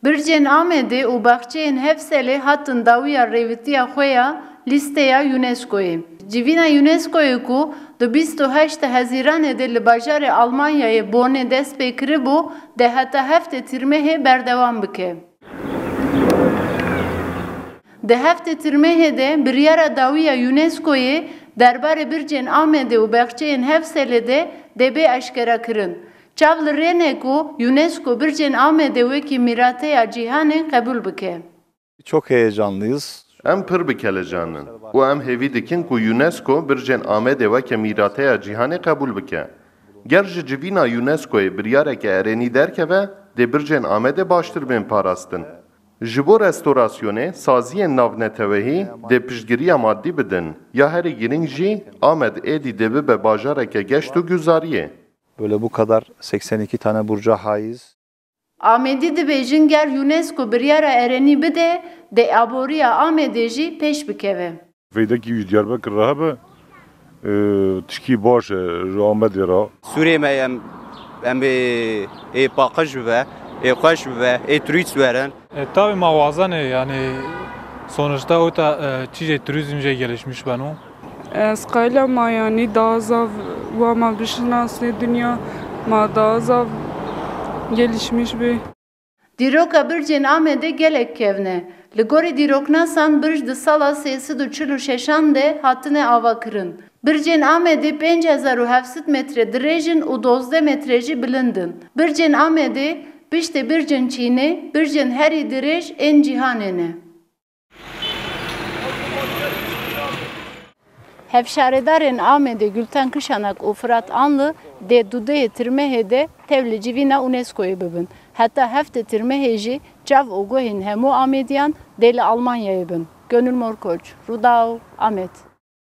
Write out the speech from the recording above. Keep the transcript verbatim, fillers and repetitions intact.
Bircên Amedê û baxçeyên Hevselê hatin dawiya rêvitiya xwe ya lîsteya UNESCOyê. Civîna UNESCOyê ku di bîst û heşt Hezîranê de li bajarê Almanyayê Bonnê dest pê kiribû, dê heta heftê Tîrmehê berdewam bike. Di heftê Tîrmehê de biryara dawiya UNESCOyê derbarê bircên Amedê û baxçeyên Hevselê de dê bê eşkerekirin. Çav li rê ne ku UNESCO bircên Amedê wekî mîrateya cîhanê qebûl bike. Çok heyecanlıyız. Em pir bi kelecan in û em hêvî dikin ku UNESCO bircên Amedê weke mîrateya cîhanê qebûl bike. Ger ji civîna UNESCOyê biryareke erênî derkeve, dê bircên Amedê baştir bên parastin. Ji bo restorasyonê, saziyên navneteweyî dê piştgiriya madî bidin. Ya herî girîng jî, Amed êdî dê bibe bajareke geşt û guzariyê. Böyle bu kadar seksen iki tane burca haiz. Amedî dibêjin ger UNESCO biryara erênî bide, dê aboriya Amedê jî pêş bikeve. Feydekî wî ji Diyarbekir re hebe, e, tişkî baş e ji Amedê re. Sûrê me em, em ê, ê paqij bibe, ê xweş bibe, ê turîst werin. E, tabii ma wazanê, yani sonuçta o ta, e, çî jê turizm jê gelişmiş beno. Ez qayla ma, yani daha zav wa ma bişinasnê dinya, ma daha zav gelişmiş bê. Dîroka bircên Amedê gelek kevn e. Li gorî dîroknasan birc di sala sê sed û çil û şeşan de hatine avakirin. Bircên Amedê pênc hezar û heft sed metre dirêj in û dozdeh metre jî bilind in. Bircên Amedê piştê bircên Çînê bircên herî dirêj ên cîhanê ne. Hevşaredarên Amedê Gülten Kışanak û Fırat Anlı dê dudeyê Tirmehê de tevlî civîna UNESCOyê bibin. Heta heftê Tirmehê jî çav û guhên hemû Amediyan dê li Almanyayê bin. Gönül Morkoç, Rudao, Amed.